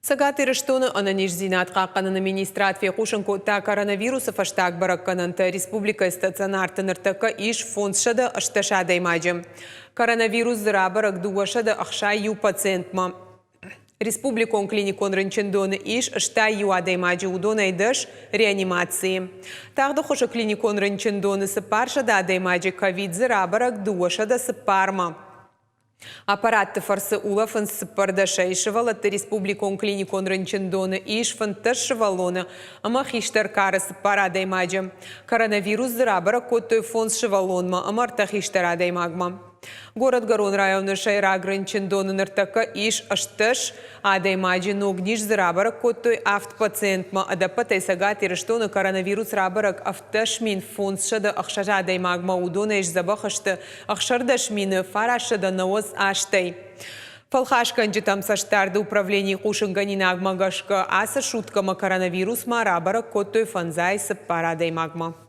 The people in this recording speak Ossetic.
Цӕгат Ирыстоны ӕнӕниздзинад хъахъхъӕныны министрад фехъусын кодта коронавирусы фӕстаг бӕрӕггӕнӕнтӕ. Республикӕйы стационарты ныртӕккӕ ис 580 адӕймаджы. Коронавирус дзы рабӕрӕг 261 пациентмӕ. Республикон клиникон рынчындоны ис 61 адӕймаджы, уыдонӕй дӕс реанимацийы. Тагъд ӕххуысы клиникон рынчындоны 400 адӕймаджы ковид дзы рабӕрӕг 204-мӕ. Аппаратты фӕрцы улӕфынц цыппӕрдӕсӕй. Сывӕллӕтты республикон клиникон рынчындоны ис 15 сывӕллоны ӕмӕ хистӕр кары цыппар адӕймаджы. Коронавирус дзы рабӕрӕг кодтой фондз сывӕллонмӕ ӕмӕ ӕртӕ хистӕр адӕймагмӕ. Горӕтгӕрон районы сӕйраг рынчындоны ныртӕккӕ ис 18 адӕймаджы. Ног низ дзы рабӕрӕг кодтой авд пациентмӕ. Ӕдӕппӕтӕй Цӕгат Ирыстоны коронавирус рабӕрӕг 18506 адӕймагмӕ. Уыдонӕй сдзӕбӕх сты 16998-ӕй. Фӕлхасгӕнджытӕм цӕстдарды управленийы хъусынгӕнинагмӕ гӕсгӕ, ацы суткӕмӕ коронавирус ма рабӕрӕг кодтой фӕндзай цыппар адӕймагмӕ.